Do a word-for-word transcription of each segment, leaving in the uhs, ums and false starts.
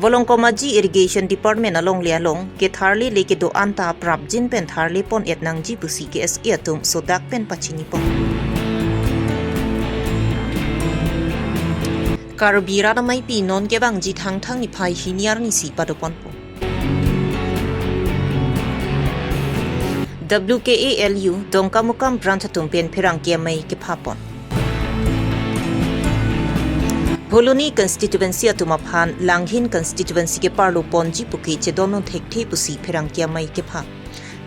Volongkom Aji Irrigation Department alongle along ketharlele kedo-an ta prapjin pen tharle pon-et nangji pusi K S A atum sodak pen pachinipon. Karbi Rat Ameipi non kevangji Thangthang niphai hini arnisi padoponpo. W K A L U Dongkamukam Branch atum pen pherangke amei kephapon. Phuloni constituency atum aphan Langhin constituency keparlo ponji puke chedondun thekthe pusi pherangke amei kepha.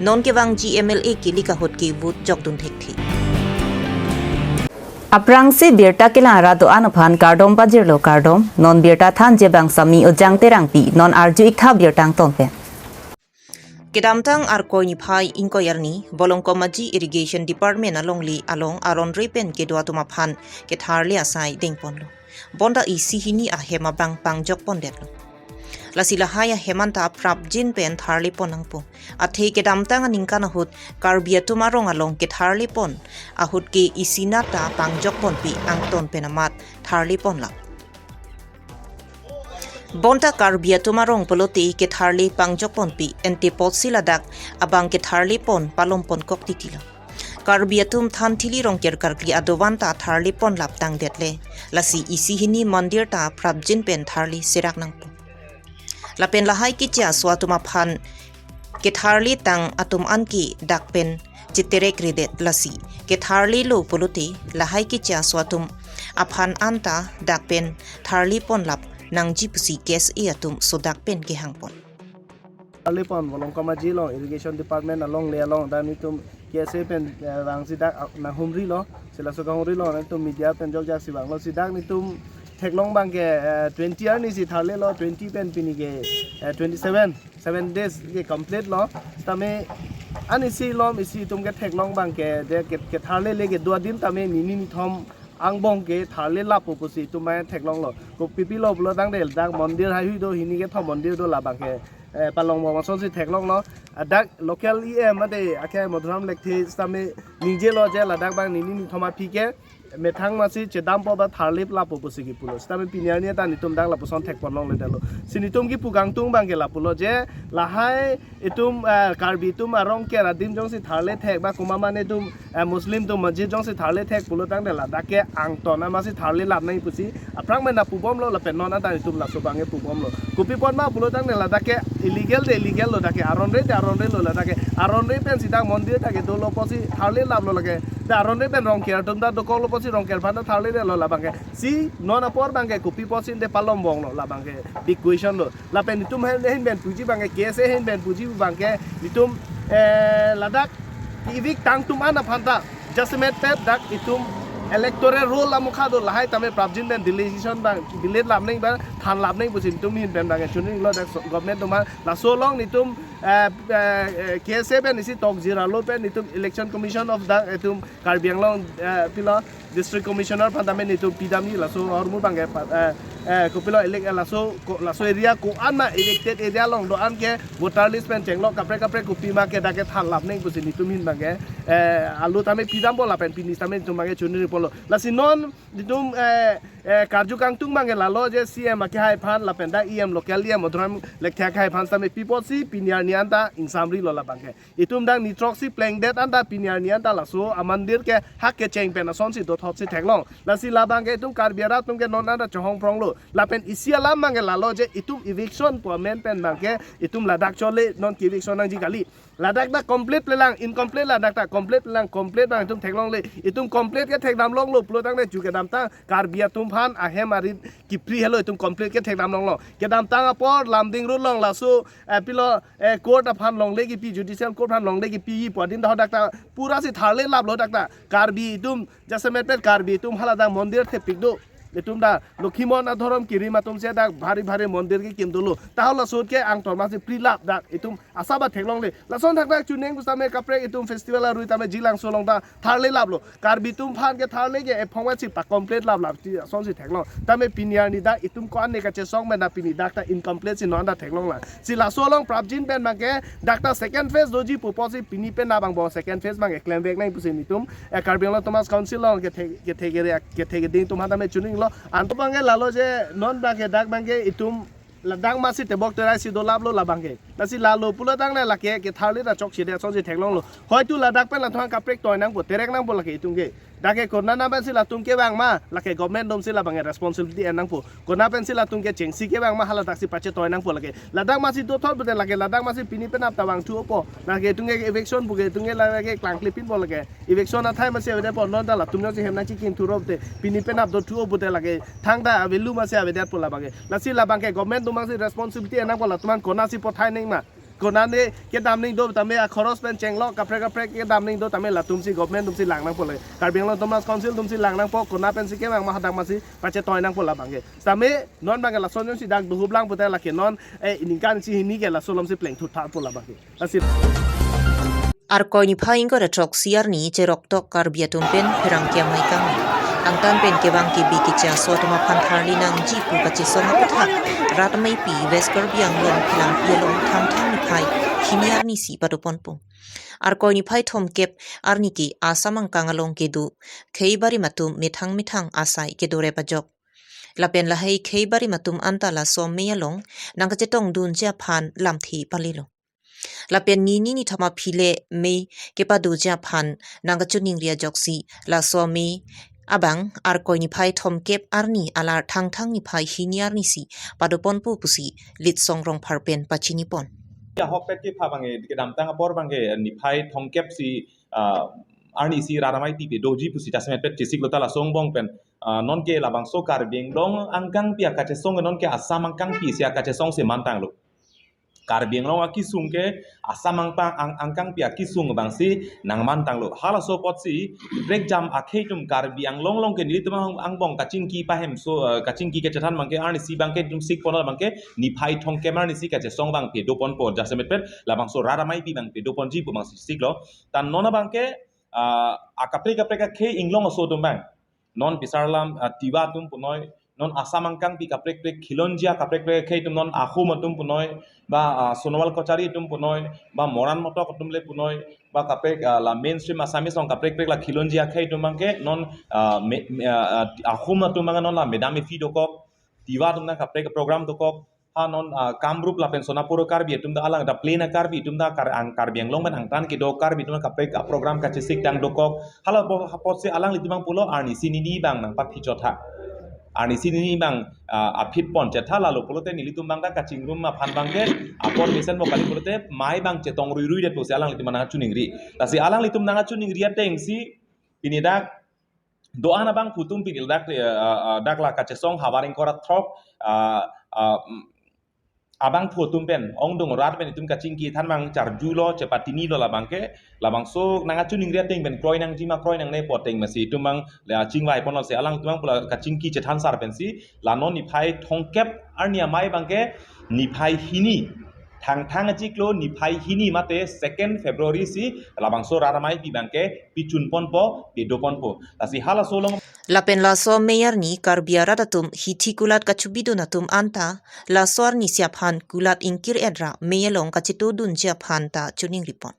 Non kevangji M L A kelik ahut ke vote jokdun thekthe. Aphrangsi birta kelang arat do-an aphan kardom pajirlo kardom, non birta thanji abang Sami Ojang Terangpi, non arju-iktha birta angton pen. Kedamtang Arkoi niphai ingkoi arni, Volongkom Aji Irrigation Department alongle along aronre pen kedo atum aphan ketharle asai dengponlo. Bonta isi hini ahem abang pangjok pondetlo. Lasi lahai ahem anta prapjin pen tharle pon nangpo. Athe kedamtang aningkan ahut Karbi atum arong along ketharle pon ahut ke isinat ta pangjok ponpe angton pen amat tharle ponlap. Bonta Karbi atum arong pulote ketharle pangjok ponpe, ante apotsi ladak abang ketharle pon palom ponkok titilo. Karbi atum than thili Rongker karkli adovan ta tharle ponlap tangdetle. Lasi isi hini mandir ta prapjin pen tharle serak nangpo. Lapen lahai keche aso atum aphan ketharle tang atum anke dak pen cheterekredet, lasi ketharlelo pulote lahai keche aso atum aphan anta dak pen tharle ponlap nangji pusi K S A atum sodak pen kehangpon. Tharle pon Volongkom Aji along, Irrigation Department alongle along, dak netum K S A pen, eh, vangsi dak, ah, nanghumrilo, si laso kanghumrilo, netum media pen jokjak si vanglo, si dak netum theklong abang ke, eh, twenty arnisi tharlelo, twenty pen pini ke, eh, twenty-seven, seven days ke complete lo. Tame an isi lom isi itum ketheklong abang ke, de ke, ketharlele kedo adin tame nini nithom angbong ketharle lappo pusi itum mai theklonglo. Kopipilo pulo tangte dak mondir haihui do, hini kethom mondir do, labang ke, eh, palong bong asonsi theklonglo. Dak local E M ate ake Madhuram Lekthe sitame ningjelo je ladak abang nini nithom aphi ke methang masi chedampo ba tharle lappo pusi kipulo. Sitame pini arni ta netum dak lapuson thekponlongledetlo. Si netum kipu kangtung abang ke lapulo je lahai itum, eh, Karbi atum arong ke adim jongsi tharle thek ba komat mane itum, eh, Muslim atum masjid jongsi tharle thek pulo tangte ladak ke angton amatsi tharle lap nangji pusi aphrang mena pubomlo, lapen non anta itum laso abang ke pubomlo. Kopi apot ma pulo tangte ladak ke illegal te illegal lo, dak ke aronre te aronre lo, ladak ke aronre pensi dak mondir dak ke dolo apotsi tharle laplo, lake dak aronre pen Rongker atum dak dokoklo apotsi Rongker aphan dak tharledetlo labang ke. Si non apor abang ke kopi apotsi ante palom bonglo, labang ke big question lo. Lapen itum ahin, ahin pen puji abang ke, K S A ahin pen puji abang ke, itum, eh, ladak evict tang atum an aphan ta jasemet pet dak itum electoral roll amokha do, lahai tame prapjin pen deletion abang delete lap nangji ba than lap nangji pusi itum ahin pen abang ke choninglo dak so-, government atum aphan. Laso along netum, eh, eh, eh, K S A pen isi tok jiralo pen netum Election Commission of the, eh, itum Karbi Anglong, eh, pilo District Commissioner aphan tame netum pidamji laso ahormu abang ke pa-, eh, eh, kopilo elek, eh, laso ko-, laso area ko-an ma evicted area along do-an ke voter list pen chenglok kaprek kaprek kopi ma ke dak ke than lap nangji pusi netum ahin abang ke, eh, alu tame pidampo lapen pini tame netum abang ke choningri ponlo. Lasi non netum, eh, eh, karju kangtung abang ke lalo je C M akehai aphan lapen dak E M local E M Madhuram Lekthe akehai aphan tame pi apotsi pini arni anta ingsamrilo labang ke. Itum dak ni throksi plengdet anta pini arni anta laso amondir ke hak kecheng pen asonsi dothotsi theklong. Lasi labang ke itum Karbi arat atum ke non anta chehongpronglo. Lapen isi alam abang ke lalo je itum eviction pu amen pen abang ke itum ladak chole non ke eviction nangji kali. Ladak ta complete lelang, incomplete ladak ta complete lelang, complete abang itum theklongle. Itum complete kethekdam longlo pulo tangte chu kedamtang Karbi atum aphan ahem arit kipri helo itum complete kethekdam longlo. Kedamtang apor Lumding Road along laso, eh, pilo, eh, court aphan longle kipi, judicial court aphan longle kipi pu adin dak dak ta pura si tharle laplo dak ta. Karbi itum jasemet pet Karbi atum hala dak mondir thepik do. Itum dak Lokhimon adhorom kirim atum si dak bhari bhari mondir kekim dolo. Tahai laso ahut ke angton amatsi pri lap dak itum asaba theklongle. Lason thakthak chuning pusitame kaprek itum festival arui tame Jilangso along ta tharle laplo. Karbi atum aphan ketharle ke ephong amatsi pa complete lap lap ti asonsi theklong. Tame pini arni dak itum ko-an ne kachesong pen dak pini dak ta incomplete si non anta theklonglang. Si laso along prapjin pen abang ke dak ta second phase doji pu apotsi pini pen abang bo second phase abang ke klemvek nangji pusi netum, eh, Karbi Anglong Autonomous Council along kethe kethe kere kethe keding atum aphan tame choninglo. Anto abang ke lalo je non abang ke dak abang ke itum Ladak masi tebok terai si dolaplo labangke. Lasi lalo pulo tangte lake ketharli ta chokche de asonsi theklonglo. Hoitu ladak pen latum kaprek toi nangpo, terek nangpo lake itumke. Dak ke konat pensi latum kevang ma, lake government atumsi labangke responsibility en nangpo. Konat pensi latum kechengsi kevang ma, hala daksi pachetoi nangpo lake. Ladak masi dothot pute lake, ladak masi pini penap ta vangthupo. Lake itumke eviction puke itumke lake klangklepinpo lake. Eviction athai masi avedetpo, non ta latum jongsi hem nangchikin thurop te, pini penap dothu pute lake, thangta avelu masi avedetpo labangke. Lasi labangke government atumsi responsibility en nangpo, latum an konatsi pothai nang ma. Konat ne kedam nang do tame, akhoros pen chenglo, kaprek kaprek kedam nang do tame, latumsi government atumsi lang nangpo le. Karbi Anglong Autonomous Council atumsi lang nangpo, konat pensi kevang ma hadak masi pachetoi nangpo labangke. Tame non bangke lason jongsi dak dohup lang pute lake non, eh, ningkan isi hini ke laso alomsi plengthu thapo labangke. Lasi Arkoi niphai ingkoi ra throksi arni cheroktok Karbi atum pen pherangke amei kangni. Angtan pen kevang kebi keche aso atum aphan tharli nangji pu kachesong aputhak rat ameipi West Karbi Anglong Phelangpi along Thangthang niphai hini arnisi padoponpo. Arkoi niphai thomkep arni ke Assam angkang along kedo khei barim atum methang methang asai kedorep ajok. Lapen lahei khei barim atum anta laso amei along nangkachetongdunji aphan lamthe palelo. Lapen nini nithom aphi le amei kepadoji aphan nangkachiningri ajoksi laso amei abang Arkoi niphai thomkep arni alar Thangthang niphai hini arnisi padoponpo pusi Litsong Rongphar pen pachinipon. Ahokpet kepha bangke kedamtang apor bangke niphai thomkep si, ah, arnisi rat ameipi pedoji pusi jasemet pet chesiklo ta laso angbong pen, ah, nonke labangso Karbi Anglong angkangpi akachesong nonke Assam angkangpi si akachesong si mantanglo. Karbi Anglong akesung ke Assam angpang ang, angkangpi akesung abangsi nangmantanglo. Halaso apotsi brekjam akhei atum Karbi Anglong along ke nelitum ang, angbong kachingki pahemso, eh, kachingki kachethan bangke arnisi bangke itum sikpon bangke niphai thomkep arnisi kachesong bang pedoponpo jasemet pet labangso rat ameipi bang pedoponji pu bangsi siklo. Tan non abangke, ah, akaprek kaprek akhei inglong aso atum bang. Non bisarlam, ah, Tiwa atum punoi, non Assam angkangpi kaprek kaprek Khilonjia kaprek kaprek akhei atum non Ahom atum punoi, ba, ah, Sonowal Kachari atum punoi, ba Moran Motok atum le punoi, ba kaprek, ah, la mainstream Assamese along kaprek kaprek la Khilonjia akhei atum bangke non, ah, me, me, ah, ah, Ahom atum bangke non la Madam Effie dokok, Tiwa atum nang kaprek program dokok, ha non, ah, Kamrup lapen Sonapur Karbi atum ta alang ta plain a Karbi atum ta Kar, ang Karbi Anglong pen angtan kedo Karbi atum kaprek a program kachesik tang dokok. Hala po, ha apotsi alanglitum bang pulo arnisi nini bang nangpaphi chotha. Arnisi nini bang, ah, aphi pon chetha lalo pulote nelitum bang ta kachingrum aphan bangke apor mesen mo kali pulote amei bang chetong ruirui det pusi alanglitum nangchiningri. Lasi alanglitum nangchiningri atengsi pini dak do-an abangphu atum pini dak, eh, eh, eh, dak la kachesong havar ingkoi ra throk, ah, ah, mm, abangphu atum pen ongdung rat pen itum kachingki than bang charjulo chepatinilo labangke, labangso nangchiningri ateng pen kroi nangji ma kroi nangne pu ateng masi itum bang la chingvai ponlo si alanglitum bang pula kachingki chethan sar pensi la non niphai thomkep arni amei bangke niphai hini Thangthang achiklo niphai hini mate second February si labangso rat ameipi bangke pichunponpo, pedoponpo. Lasi halaso along. Lapen laso amei arni Karbi arat atum hithi kulat kachubidun atum anta laso arnisi aphan kulat ingkir-et ra amei along kachetodunji aphan ta chiningripon.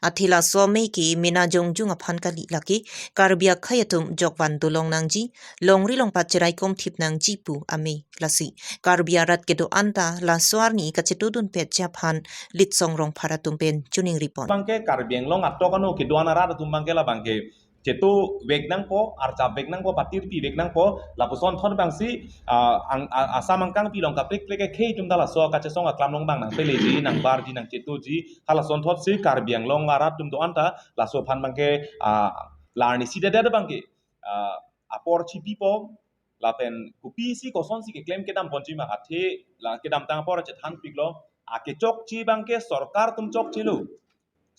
Athe laso amei ke mena jongjung aphan kali, lake Karbi akhei atum jokvan dolong nangji, longri longpat cheraikom thip nangji pu amei. Lasi Karbi arat kedo-an ta laso arni kachetodunpetji aphan Litsong Rongphar atum pen chiningripon. Bangke Karbi Anglong atok ano kedo-an arat atum bangke labangke chetovek nangpo, arjapvek nangpo, patirpivek nangpo, lapuson thon bangsi, ah, ang, ah, Assam angkangpi along kaprek kaprek akhei atum ta laso kachesong aklam along bang nangpeleji, nangbarji, nangchetoji, halason thotsi Karbi Anglong arat atum do-an ta laso aphan bangke, ah, la arnisi dedet bangke, ah, apor chipipo, lapen kopisi kosonsi keklem kedamponji ma athe la kedamtang apor chethanpiklo, akechokche bangke sorkar atum chokchelo.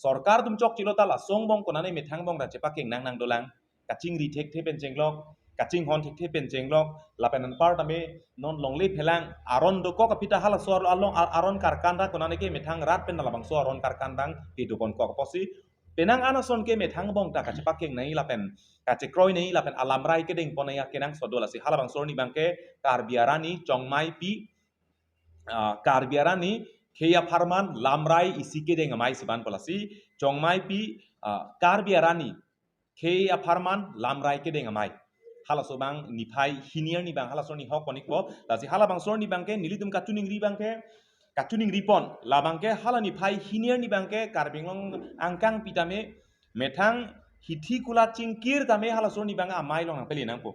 Sorkar atum chokchelo ta laso angbong konane methang angbong ta chepakeng nang nangdolang. Kachingri thekthe pen chenglok, kachinghon thekthe pen chenglok, lapen anparta me non longle phelang aron dokok aphi ta halaso along a-, aron karkan ta konane ke methang rat pen labangso aron karkan bang pedoponkok apotsi penang an ason ke methang angbong ta kachepakeng nai lapen kachekroi nai lapen alamrai kedengpon nai akenangsot do. Lasi halabangso arni bangke Karbi arani Chongmaipi, ah, Karbi arani khei apharman lamrai isi kedeng amei si vanpo. Lasi Chongmaipi, ah, Karbi arani khei apharman lamrai kedeng amei. Halaso abang niphai hini arni abang halaso arni hok pon-ikpo. Lasi halabangso arni abangke nelitum kachiningri abangke, kachiningri pon. Labangke hala niphai hini arni abangke Karbi Anglong angkang pi tame methang hithi kula chingkir tame halaso arni abang amei along nangpele nangpo.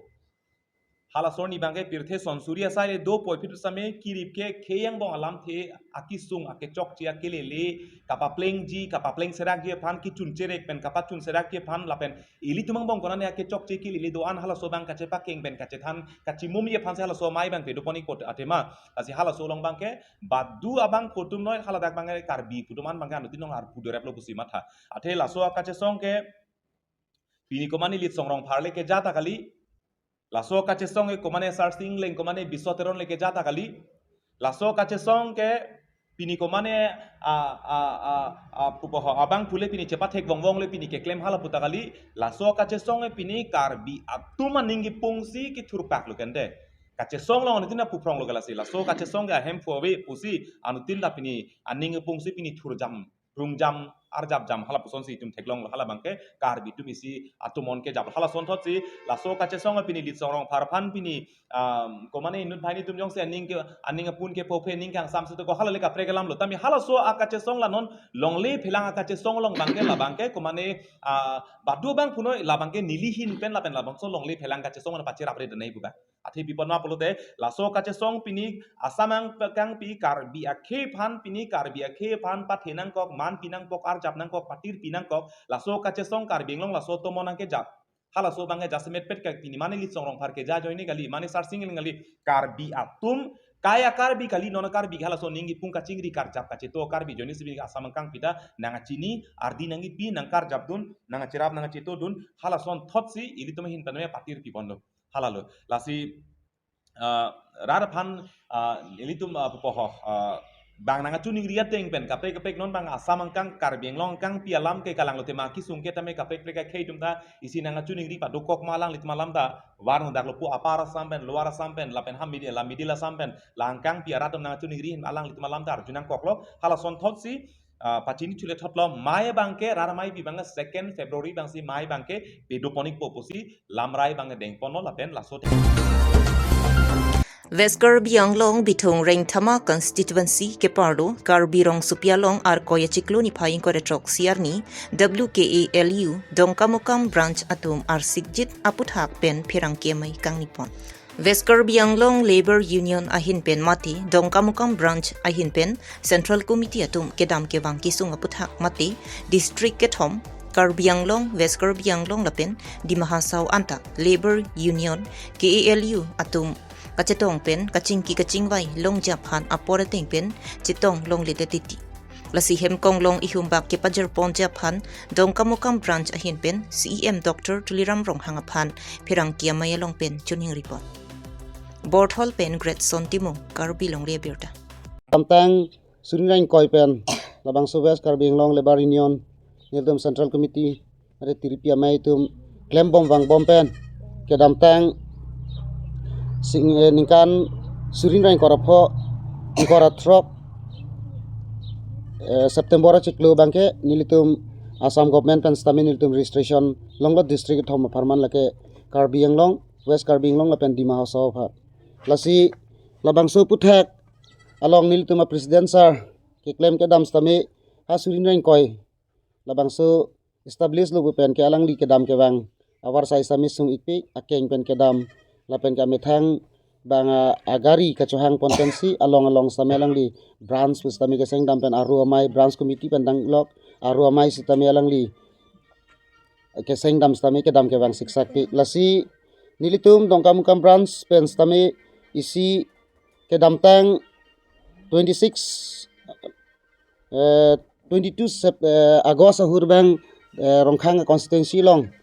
Halaso arni abangke pirthe sonsuri asai le do puvoiphit same kirip ke khei angbong alamthe akesung akechokche akelele kapaplengji kapapleng serakji aphan kechun cherek pen kapachun serakji aphan lapen ilitum angbong konane akechokche kelele do-an halaso abang kachepakeng pen kachethan kachimumji aphansi halaso amei abangke do pon-ikpo athema. Lasi halaso along abangke badu abangphu atum noi haladak abangke Karbi pu atum an abangke anuttin along arpu doreplo pusi matha. Athe laso akachesong ke pini komane Litsong Rongphar le keja ta kali. Laso kachesong ke komane Sarsing Engleng komane Biso Teron le keja ta kali. Laso kachesong ke pini komane a a a a pupo ho abangphu le pini chepathek vongvong le pini keklem hala pu ta kali. Laso kachesong ke pini Karbi atum aning kepungsi kethurpak lo kente. Kachesong along anuttin ta puphrong lo ke lasi. Laso kachesong ke ahemphu ave pusi anuttin ta pini aning kepungsi pini thurjam, rungjam, arjapjam, hala pusonsi itum theklonglo, halabangke Karbi atum isi atum on kejap. Halason thotsi laso kachesong pini Litsong Rongphar aphan pini, um, komane inut banghini atum jongsi aning ke, aning apun ke phophre aning kangsamse to ko hala le kaprek alamlo. Tame halaso akachesong la non longle phelang akachesong along abangke labangke komane, ah, badu abangphu noi labangke neli ahin pen lapen labangso longle phelang kachesong an pacherapre denai pu abang. Athe pi pon ma pulote laso kachesong pini Assam angkang pi Karbi akhei aphan pini Karbi akhei aphan pathe nangkok, man pi nangkok, arjap nangkok, patir pi nangkok, laso kachesong Karbi Anglong laso atum on nangkejap. Halaso abangke jasemet pet kak pini mane Litsong Rongphar keja ajoine kali, mane Sarsing Engleng kali, Karbi atum, kaya Karbi kali, non Karbi halaso aning kepung kachingri karjap kacheto Karbi ajoinesi pini Assam angkang pi ta nangkachini, ardi nangkepi, nangkarjapdun, nangkacherap, nangkachetodun, halason thotsi ilitum ahin pen patir pi ponlo. Halalo. Lasi, ah, rat aphan, ah, ilitum, ah, pupo ho, ah, bang nangkachiningri ateng pen kaprek kaprek non abang Assam angkang Karbi Anglong angkang pi alam ke kalanglo tema kesung ke tame kaprek kaprek akhei atum ta isi nangkachiningri padokok ma alanglitum alam ta varno daklo pu Upper Assam pen, Lower Assam pen, lapen ha middle, la middle Assam pen, la angkang pi arat atum nangkachiningri alanglitum alam ta arju nangkoklo, halason thotsi, ah, pachini chule thotlo, mei abangke, rat amei pi abangke second February abangsi mei abangke pedo pon-ikpo pusi lamrai abangke deng ponlo lapen laso te. West Karbi Anglong Bithung Rengthama Constituency keparlo Karbi Rongsopi along Arkoi achiklo niphai ingkoi ra throk isi arni W K A L U Dongkamukam Branch atum arsikjit aputhak pen pherangke amei kangni pon. West Karbi Anglong Labour Union ahin pen mate Dongkamukam Branch ahin pen Central Committee atum kedam kevang kesung aputhak mate district kethom Karbi Anglong, West Karbi Anglong lapen Dima Hasao anta Labour Union K A L U atum kachetong pen kachingki kachingvai longji aphan apor ateng pen chetong longle titi. Lasi Hemkonglong ihumbak kepajir ponji aphan Dongkamukam Branch ahin pen C E M Doctor Tuliram Ronghang aphan pherangke amei along pen chiningri pon. Borthol pen Greatson Timung, Karbi Longri Abirta. Kedamtang suri ingkoi pen labangso West Karbi Anglong Labour Union nelitum Central Committee mate tiripi amei atum klembom vangbom pen kedamtang sing, eh, ningkan suri ingkoi ra pho, ingkoi ra throk, eh, September achiklo abangke nelitum Assam government pen sitame nelitum registration longlo district kethom apharman lake Karbi Anglong, West Karbi Anglong lapen Dima Hasao aphan. Lasi labangso aputhak along nelitum a-president sir keklem kedam sitame ha suri ingkoi labangso establish lo pu pen ke alangli kedam kevang avarsai sitame sung-ikpik, akeng pen kedam lapen ke amethang abang a, agari kachohang pon pensi along along sitame alangli branch pu sitame keseng dam pen aro amei branch committee pen danglok aro amei sitame alangli keseng dam sitame kedam kevang siksak pi. Lasi nelitum Dongkamukam Branch pen sitame isi kedamtang twenty six, eh, twenty two Sep-, eh, August ahut abang, eh, Ronghang constituency along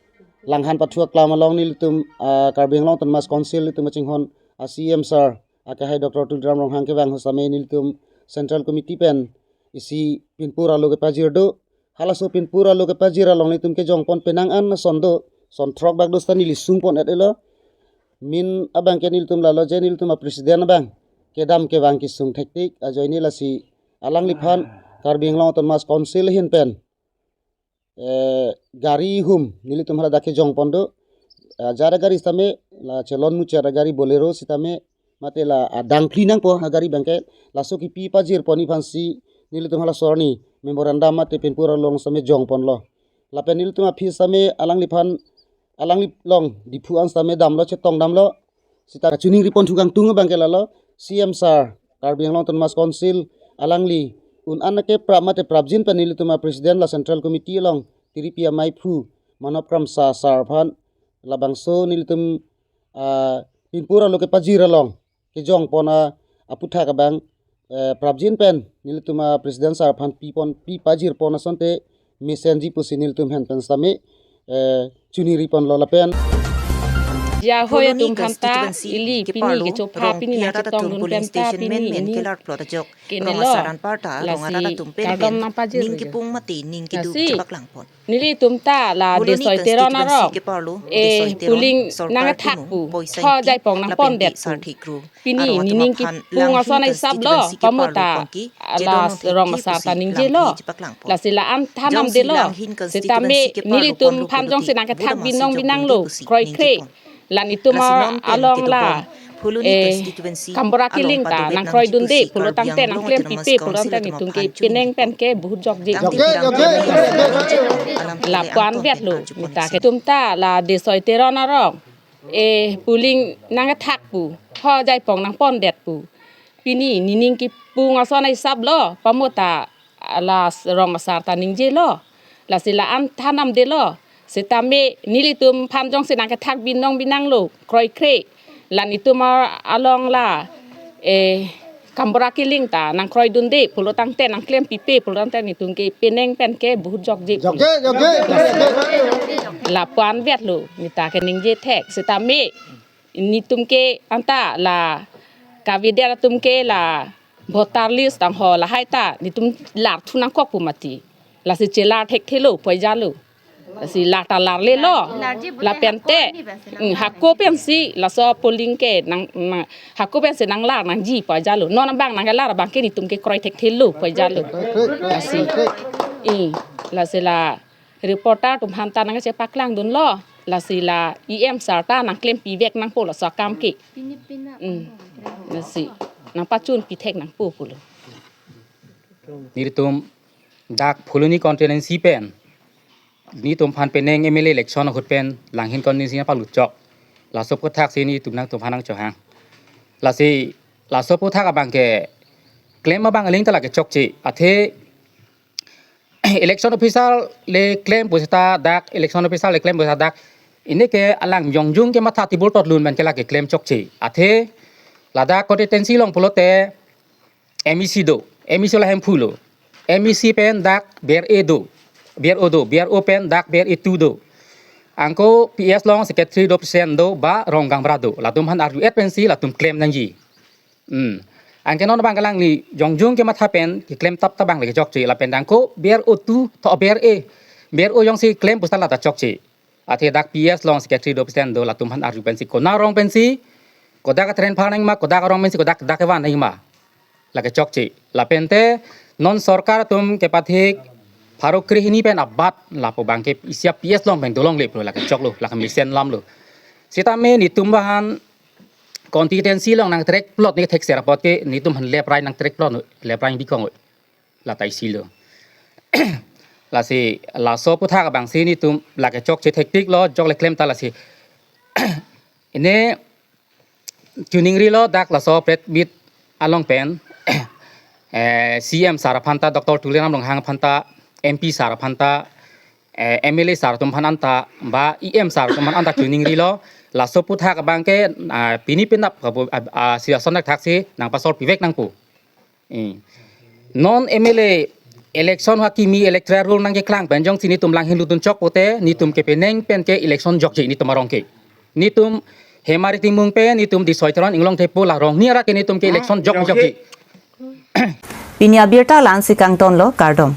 Langhan pathu aklam along nelitum, ah, Karbi Anglong Autonomous Council nelitum kachinghon a-C E M sir akehai Doctor Tuliram Ronghang kevang ahut sitame nelitum Central Committee pen isi pinpur alo kepajir do. Halaso pinpur alo kepajir along nelitum kejong pon penang an ason do, son throk bak do seta neli sung pon et elo. Min abangke nelitum lalo je nelitum a-president abang kedam kevang kesung thektik ajoine lasi alangliphan Karbi Anglong Autonomous Council ahin pen, eh, gari hum nelitum haladak kejong pon do. Ajat agari sitame, la chelon muchot agari Bolero sitame, mate la adang phli nangpo agari abangke, laso kipi pajirponji aphansi nelitum halaso arni memorandum mate pinpur along sitame jongponlo. Lapen nelitum aphi sitame alangliphan, alanglilong Diphu an sitame damlo, chetong damlo. Sita kachiningri pon thu kangtung abangke lalo, C M sir, Karbi Anglong Autonomous Council, alangli un-an ake prap mate prapjin pen nelitum a-president la Central Committee along tiripi amaiphu Manab Kramsa sir aphan labangso nelitum, ah, pinpur alo kepajir along kejongpon a-, aputhak abang, eh, prapjin pen nelitum a-president sir aphan pipon, pi pajirpon asonte mesenji pusi nelitum ahin pen sitame, eh, chiningri ponlo lapen. Ya, hoi Phuloni atum aphanta constituency ili pini kepalo kechopha Rongpi pini nang arat atum chetongdun polling penta station pini men men ini kelar plot ajok. Kene Rong lo, asar anparta Rong arat lasi atum pen kardom pen nangpajir ning ajo. Kipung mate ning keduk lasi chepaklangpon. Nelitum ta la Phuloni Desoi Teron constituency arong. Kepalo, eh, Desoi Teron, polling sorkar nangkethak kunu, pu, poisa ho ingti, jaipong lapen nangpondet pi pu. Sarthik ru. Pini arong atum nining aphan kipung Langhin ason aisap lo, constituency pamo kepalo ta pon ke, la jedon Rong Asar ta ningje lo. Lampi chepaklangpon. Lasi la-an thanam jongsi de lo. Langhin sitame constituency kepalo nelitum pon lo phan jongsi nangkethak binong binang lo, kroikre. Lasi non pen along la, kedobom Phuloni eh, constituency Kambora along Kiling ta padobet nangkroidunde, nangji pusi pulo tangte Karbi Anglong nangklem Autonomous pipe, pulo Council tangte atum nitum aphan ke chunong peneng pen ke buhut jokje. Jokje, jokje, jokje. Lapu-an vet lo, mita ke tum ta la Desoi Teron arong. Eh, polling nangkethak pu, ho jaipong nangpondet pu. Pini nining kipung ason aisap lo, pamo ta la Rong Asar ta ningje lo. Lasi la-an thanam de lo. Sitame nelitum phan jongsi nangkethak binong binang lo, kroikre. La nitum a-, along la, eh, Kambora Kiling ta nangkroidunde, pulo tangte nangklem pipe, pulo tangte nitum ke peneng pen ke buhut jokje. Jokje, jokje, jokje. Lapu-an vet lo, mita ke ningje thek. Sitame nitum ke anta la kavedet atum ke la voter list tang ho lahai ta nitum lar thu nangkok pu mati. Lasi chelar thekthelo poijalo. Lasi lar ta larle lo. Larji pute lapen hako te, ani pensi nang mm, lar. Hako pensi laso polling ke nang, nang, hako pensi nanglar nangji poijalo. Non abang nangkelar abang ke nitum ke kroi thekthelo poijalo. Lasi. I, lasi la reporter atum aphanta nangchepaklangdunlo. Lasi la E M sir ta nangklem pivek nangpo laso akam ke. Pini pina mm. Lasi nangpachun pithek nangpo pulo. Nelitum dak Phuloni constituency pen nelitum aphan peneng M L A election ahut pen Langhin constituency nangpalut chok. Laso aphuthak si nelitum nangtum aphan nangchohang. Lasi laso aphuthak abang ke klem abang aling ta lake chokche. Athe election officer le klem pusita dak, election officer le klem pusita dak, ini ke alang jongjung kematha tibul totlun pen ke lake klem chokche. Athe ladak constituency along pulote M E C do, M E C la Hemphu lo. M E C pen dak B R A do, B R O do, B R O pen dak B R A two do. Anke P S along secretary do, president do, ba rong gaonbura do. Latum aphan arju-et pensi latum klem nangji. Hmm. Anke non abang alangli jongjung kematha pen keklem tap ta abang lake chokche, lapen anke B R O two tho B R A, B R O jongsi klem pusita la ta chokche. Athe dak P S along secretary do, president do, latum aphan arju pensi konat arong pensi, kodak atren phar nangma, kodak arong pensi, kodak dak kevan nangma. Lake chokche. Lapen te non sorkar atum kepathik pharo kre hini pen abat lapu abang ke isi a P S along pen dolongle pulo, lake choklo, lake mesen lamlo. Sitame nitum aphan constituency along nangtrek plot ni thekser apot ke nitum aphan left right nangtrek plot, left right bikong. Lata isi lo. Lasi laso aphuthak abang si nitum lake chokche thektik lo, jok le klem ta lasi. Ini chiningrilo dak laso press meet along pen, eh, C M sir aphanta, Doctor Tuliram Ronghang aphanta, M P sir aphanta, eh, M L A sir atum aphan anta, ba E M sir atum aphan anta chiningrilo, laso aphuthak abang ke, ah, pini penap kabu, ah, ah, si ason dak thak si nangpasol pivek nangpo. Eh. Non M L A election hakimi electoral rule nangkeklang pen jongsi nitum Langhin lutdun chok pote, nitum ke peneng pen ke election jokje nitum arong ke. Nitum Hemari Timung pen, nitum Desoi Teron, Inglong Thepo, la rong ni ara ke nitum ke election jok jokje. Pini abirta la-ansi kangtonlo, kardom.